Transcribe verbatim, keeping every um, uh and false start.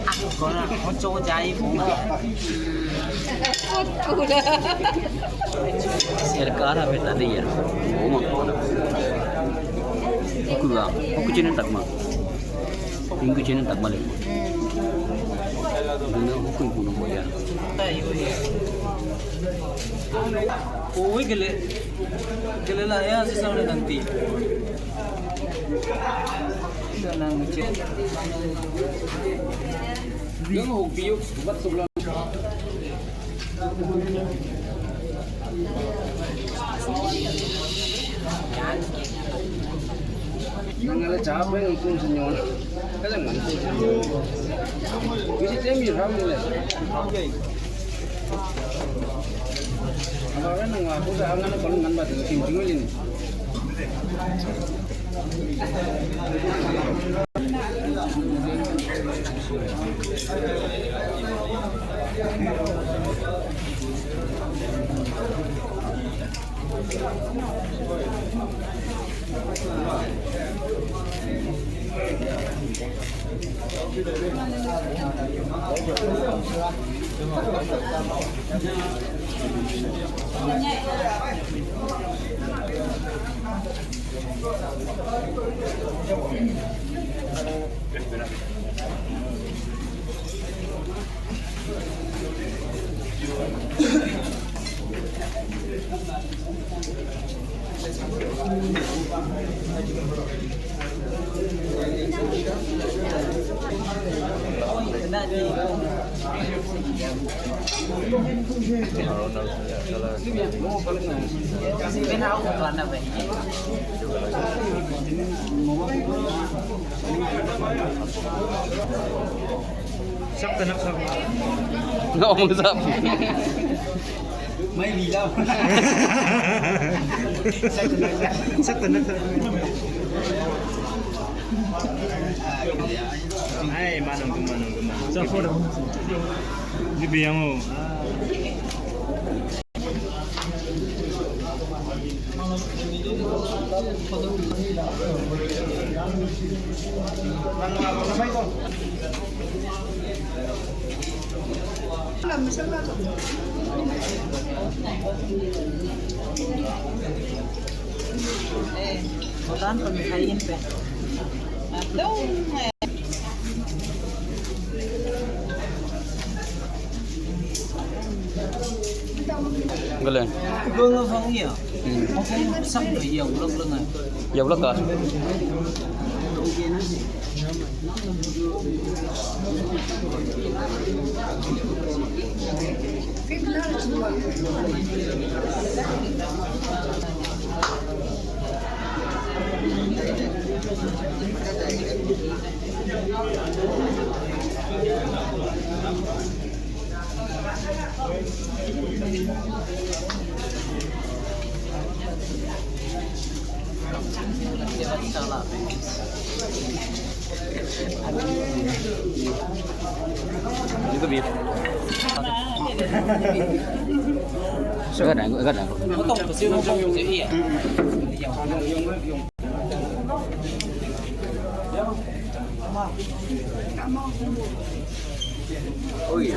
Aku kona ocho jai bu. Serkar apa tadi ya? Uma kona. Aku ga, aku cina tak ma. Ingku cina tak balik. Dina aku ingku nunggu ya. Uwi gele, gele la ya sisa udah nanti. Nang ngecek. Dia mau hobi yuk, buat sebelah. Nang ada capek nangkung senyum. Kalian ngantuk. Bisa temi, alhamdulillah. Apa kan nang aku sa angan kalau ngan bat kim jingulin. Sắp tới nắp sắp. Nó không sắp. Mấy vị đâu. Sắp tới nắp sắp. Sắp tới nắp sắp. Ai, mà nồng, mà nồng, mà nồng. Sao phô đâu? Đi biển không? Galen. Galen. Hmm. Yau laka. Itu beef. Agak ada, agak ada. Potong kecil, potong kecil, iya. Oh iya.